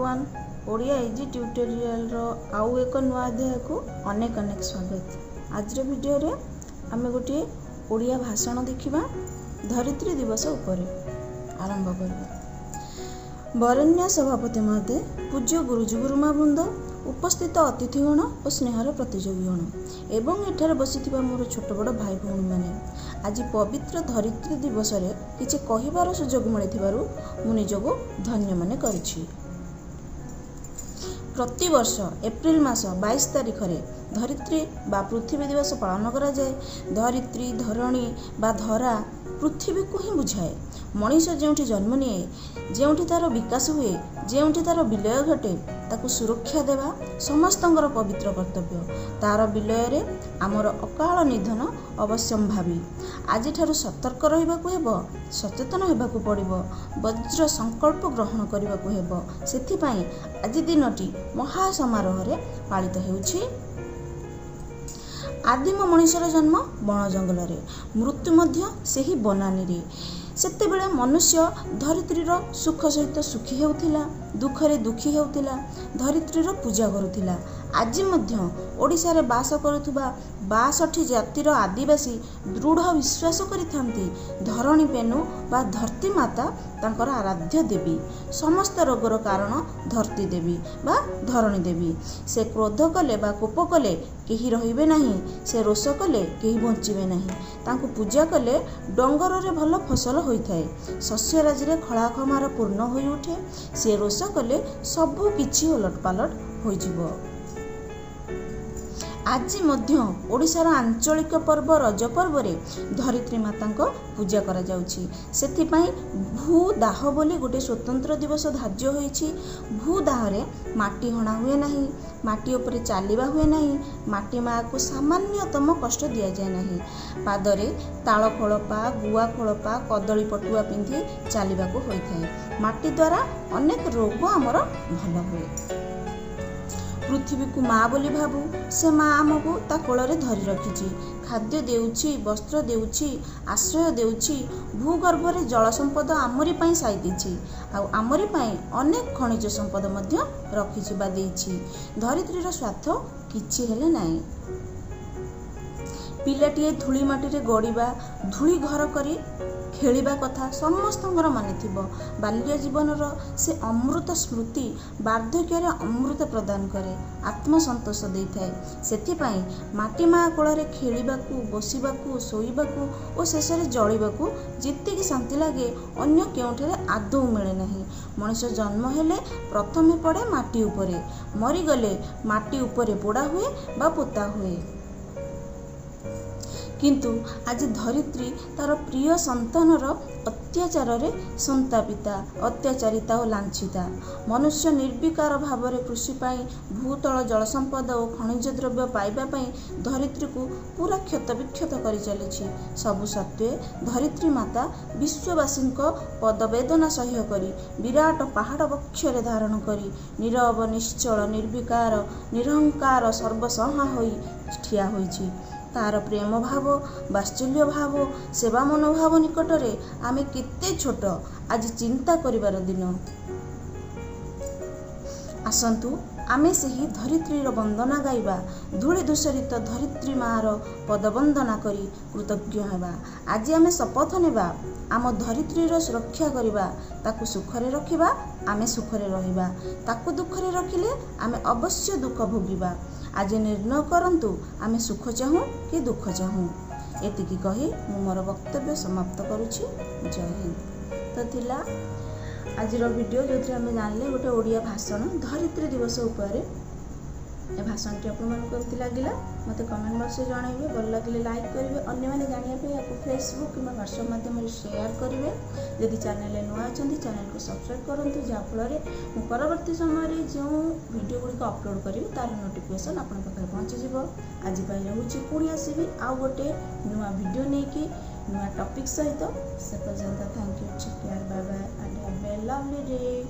Everyone, Odia easy ଟ୍ୟୁଟୋରିଆଲର ଆଉ ଏକ ନୂଆ ଅଧ୍ୟାୟକୁ ଅନେକ ଅନେକ ସ୍ୱାଗତ। ଆଜିର ଭିଡ଼ିଓରେ ଆମେ ଗୋଟିଏ ଓଡ଼ିଆ ଭାଷଣ ଦେଖିବା ଧରିତ୍ରୀ ଦିବସ ଉପରେ। ଆରମ୍ଭ କରିବା। ବରେଣ୍ୟ ସଭାପତି ମହୋଦୟ, ପୂଜ୍ୟ ଗୁରୁଜୀ ଗୁରୁମା ବୃନ୍ଦ, ଉପସ୍ଥିତ ଅତିଥିଗଣ ଓ ସ୍ନେହର ପ୍ରତିଯୋଗୀଗଣ ଏବଂ ଏଠାରେ ବସିଥିବା ମୋର ଛୋଟ ବଡ଼ ଭାଇ ଭଉଣୀମାନେ, ଆଜି ପବିତ୍ର ଧରିତ୍ରୀ ଦିବସରେ କିଛି କହିବାର ସୁଯୋଗ ମିଳିଥିବାରୁ ମୁଁ ନିଜକୁ ଧନ୍ୟ ମନେ କରିଛି। ପ୍ରତିବର୍ଷ ଏପ୍ରିଲ ମାସ 22 ତାରିଖରେ ଧରିତ୍ରୀ ବା ପୃଥିବୀ ଦିବସ ପାଳନ କରାଯାଏ। ଧରିତ୍ରୀ, ଧରଣୀ ବା ଧରା ପୃଥିବୀକୁ ହିଁ ବୁଝାଏ। ମଣିଷ ଯେଉଁଠି ଜନ୍ମ ନିଏ, ଯେଉଁଠି ତା'ର ବିକାଶ ହୁଏ, ଯେଉଁଠି ତା'ର ବିଲୟ ଘଟେ, ତାକୁ ସୁରକ୍ଷା ଦେବା ସମସ୍ତଙ୍କର ପବିତ୍ର କର୍ତ୍ତବ୍ୟ। ତା'ର ବିଲୟରେ ଆମର ଅକାଳ ନିଧନ ଅବଶ୍ୟମ୍ଭାବୀ। ଆଜିଠାରୁ ସତର୍କ ରହିବାକୁ ହେବ, ସଚେତନ ହେବାକୁ ପଡ଼ିବ, ବଜ୍ର ସଂକଳ୍ପ ଗ୍ରହଣ କରିବାକୁ ହେବ। ସେଥିପାଇଁ ଆଜି ଦିନଟି ମହା ସମାରୋହରେ ପାଳିତ ହେଉଛି। ଆଦିମ ମଣିଷର ଜନ୍ମ ବଣ ଜଙ୍ଗଲରେ, ମୃତ୍ୟୁ ମଧ୍ୟ ସେହି ବନାନୀରେ। ସେତେବେଳେ ମନୁଷ୍ୟ ଧରିତ୍ରୀର ସୁଖ ସହିତ ସୁଖୀ ହେଉଥିଲା, ଦୁଃଖରେ ଦୁଃଖୀ ହେଉଥିଲା, ଧରିତ୍ରୀର ପୂଜା କରୁଥିଲା। ଆଜି ମଧ୍ୟ ଓଡ଼ିଶାରେ ବାସ କରୁଥିବା 62 ଜାତିର ଆଦିବାସୀ ଦୃଢ଼ ବିଶ୍ୱାସ କରିଥାନ୍ତି ଧରଣୀ ପେନୁ ବା ଧରତୀ ମାତା ତାଙ୍କର ଆରାଧ୍ୟ ଦେବୀ। ସମସ୍ତ ରୋଗର କାରଣ ଧରତୀ ଦେବୀ ବା ଧରଣୀ ଦେବୀ। ସେ କ୍ରୋଧ କଲେ ବା କୋପ କଲେ କେହି ରହିବେ ନାହିଁ, ସେ ରୋଷ କଲେ କେହି ବଞ୍ଚିବେ ନାହିଁ। ତାଙ୍କୁ ପୂଜା କଲେ ଡଙ୍ଗରରେ ଭଲ ଫସଲ ହୋଇଥାଏ, ଶସ୍ୟରାଜିରେ ଖଳାଖମାର ପୂର୍ଣ୍ଣ ହୋଇଉଠେ। ସେ ରୋଷ କଲେ ସବୁ କିଛି ଓଲଟପାଲଟ ହୋଇଯିବ। ଆଜି ମଧ୍ୟ ଓଡ଼ିଶାର ଆଞ୍ଚଳିକ ପର୍ବ ରଜ ପର୍ବରେ ଧରିତ୍ରୀ ମାତାଙ୍କ ପୂଜା କରାଯାଉଛି। ସେଥିପାଇଁ ଭୂଦାହ ବୋଲି ଗୋଟେ ସ୍ୱତନ୍ତ୍ର ଦିବସ ଧାର୍ଯ୍ୟ ହୋଇଛି। ଭୂଦାହରେ ମାଟି ହଣା ହୁଏ ନାହିଁ, ମାଟି ଉପରେ ଚାଲିବା ହୁଏ ନାହିଁ, ମାଟି ମାଆକୁ ସାମାନ୍ୟତମ କଷ୍ଟ ଦିଆଯାଏ ନାହିଁ। ପାଦରେ ତାଳ ଖୋଳପା, ଗୁଆ ଖୋଳପା, କଦଳୀ ପଟୁଆ ପିନ୍ଧି ଚାଲିବାକୁ ହୋଇଥାଏ। ମାଟି ଦ୍ୱାରା ଅନେକ ରୋଗ ଆମର ଭଲ ହୁଏ। ପୃଥିବୀକୁ ମା ବୋଲି ଭାବୁ। ସେ ମା ଆମକୁ ତା କୋଳରେ ଧରି ରଖିଛି, ଖାଦ୍ୟ ଦେଉଛି, ବସ୍ତ୍ର ଦେଉଛି, ଆଶ୍ରୟ ଦେଉଛି, ଭୂଗର୍ଭରେ ଜଳ ସମ୍ପଦ ଆମରି ପାଇଁ ସାଇତିଛି, ଆଉ ଆମରି ପାଇଁ ଅନେକ ଖଣିଜ ସମ୍ପଦ ମଧ୍ୟ ରଖିଛି ବା ଦେଇଛି। ଧରିତ୍ରୀର ସ୍ୱାର୍ଥ କିଛି ହେଲେ ନାହିଁ। ପିଲାଟିଏ ଧୂଳି ମାଟିରେ ଗଡ଼ିବା, ଧୂଳି ଘର କରି ଖେଳିବା କଥା ସମସ୍ତଙ୍କର ମନେ ଥିବ। ବାଲ୍ୟ ଜୀବନର ସେ ଅମୃତ ସ୍ମୃତି ବାର୍ଦ୍ଧକ୍ୟରେ ଅମୃତ ପ୍ରଦାନ କରେ, ଆତ୍ମସନ୍ତୋଷ ଦେଇଥାଏ। ସେଥିପାଇଁ ମାଟି ମା କୋଳରେ ଖେଳିବାକୁ, ବସିବାକୁ, ଶୋଇବାକୁ ଓ ଶେଷରେ ଜଳିବାକୁ ଯେତିକି ଶାନ୍ତି ଲାଗେ, ଅନ୍ୟ କେଉଁଠାରେ ଆଦୌ ମିଳେ ନାହିଁ। ମଣିଷ ଜନ୍ମ ହେଲେ ପ୍ରଥମେ ପଡ଼େ ମାଟି ଉପରେ, ମରିଗଲେ ମାଟି ଉପରେ ପୋଡ଼ା ହୁଏ ବା ପୋତା ହୁଏ। କିନ୍ତୁ ଆଜି ଧରିତ୍ରୀ ତା'ର ପ୍ରିୟ ସନ୍ତାନର ଅତ୍ୟାଚାରରେ ସନ୍ତାପିତା, ଅତ୍ୟାଚାରିତା ଓ ଲାଞ୍ଛିତା। ମନୁଷ୍ୟ ନିର୍ବିକାର ଭାବରେ କୃଷି ପାଇଁ ଭୂତଳ ଜଳସମ୍ପଦ ଓ ଖଣିଜ ଦ୍ରବ୍ୟ ପାଇବା ପାଇଁ ଧରିତ୍ରୀକୁ ପୁରା କ୍ଷତବିକ୍ଷତ କରିଚାଲିଛି। ସବୁ ସତ୍ତ୍ୱେ ଧରିତ୍ରୀ ମାତା ବିଶ୍ୱବାସୀଙ୍କ ପଦବେଦନା ସହ୍ୟ କରି, ବିରାଟ ପାହାଡ଼ ବକ୍ଷରେ ଧାରଣ କରି, ନୀରବ, ନିଶ୍ଚଳ, ନିର୍ବିକାର, ନିରହଙ୍କାର, ସର୍ବସହା ହୋଇ ଠିଆ ହୋଇଛି। ତା'ର ପ୍ରେମ ଭାବ, ବାତ୍ସଲ୍ୟ ଭାବ, ସେବା ମନୋଭାବ ନିକଟରେ ଆମେ କେତେ ଛୋଟ, ଆଜି ଚିନ୍ତା କରିବାର ଦିନ। ଆସନ୍ତୁ ଆମେ ସେହି ଧରିତ୍ରୀର ବନ୍ଦନା ଗାଇବା, ଧୂଳି ଧୂସରିତ ଧରିତ୍ରୀ ମାଆର ପଦବନ୍ଦନା କରି କୃତଜ୍ଞ ହେବା। ଆଜି ଆମେ ଶପଥ ନେବା, ଆମ ଧରିତ୍ରୀର ସୁରକ୍ଷା କରିବା, ତାକୁ ସୁଖରେ ରଖିବା, ଆମେ ସୁଖରେ ରହିବା। ତାକୁ ଦୁଃଖରେ ରଖିଲେ ଆମେ ଅବଶ୍ୟ ଦୁଃଖ ଭୋଗିବା। ଆଜି ନିର୍ଣ୍ଣୟ କରନ୍ତୁ, ଆମେ ସୁଖ ଚାହୁଁ କି ଦୁଃଖ ଚାହୁଁ। ଏତିକି କହି ମୁଁ ମୋର ବକ୍ତବ୍ୟ ସମାପ୍ତ କରୁଛି। ଜୟ ହିନ୍ଦ। ତ ଥିଲା ଆଜିର ଭିଡ଼ିଓ, ଯେଉଁଥିରେ ଆମେ ଜାଣିଲେ ଗୋଟେ ଓଡ଼ିଆ ଭାଷଣ ଧରିତ୍ରୀ ଦିବସ ଉପରେ। ଏ ଭାଷଣଟି ଆପଣମାନଙ୍କୁ କେମିତି ଲାଗିଲା ମୋତେ କମେଣ୍ଟ ବକ୍ସରେ ଜଣାଇବେ। ଭଲ ଲାଗିଲେ ଲାଇକ୍ କରିବେ, ଅନ୍ୟମାନେ ଜାଣିବା ପାଇଁ ଏହାକୁ ଫେସବୁକ୍ କିମ୍ବା ହ୍ୱାଟ୍ସଆପ୍ ମାଧ୍ୟମରେ ସେୟାର କରିବେ। ଯଦି ଚ୍ୟାନେଲରେ ନୂଆ ଅଛନ୍ତି, ଚ୍ୟାନେଲକୁ ସବସ୍କ୍ରାଇବ୍ କରନ୍ତୁ, ଯାହାଫଳରେ ମୁଁ ପରବର୍ତ୍ତୀ ସମୟରେ ଯେଉଁ ଭିଡ଼ିଓ ଗୁଡ଼ିକ ଅପଲୋଡ଼ କରିବି ତା'ର ନୋଟିଫିକେସନ୍ ଆପଣଙ୍କ ପାଖରେ ପହଞ୍ଚିଯିବ। ଆଜି ପାଇଁ ରହୁଛି, ପୁଣି ଆସିବି ଆଉ ଗୋଟେ ନୂଆ ଭିଡ଼ିଓ ନେଇକି ନୂଆ ଟପିକ୍ ସହିତ। ସେ ପର୍ଯ୍ୟନ୍ତ thank you, take care, bye bye and have a lovely day.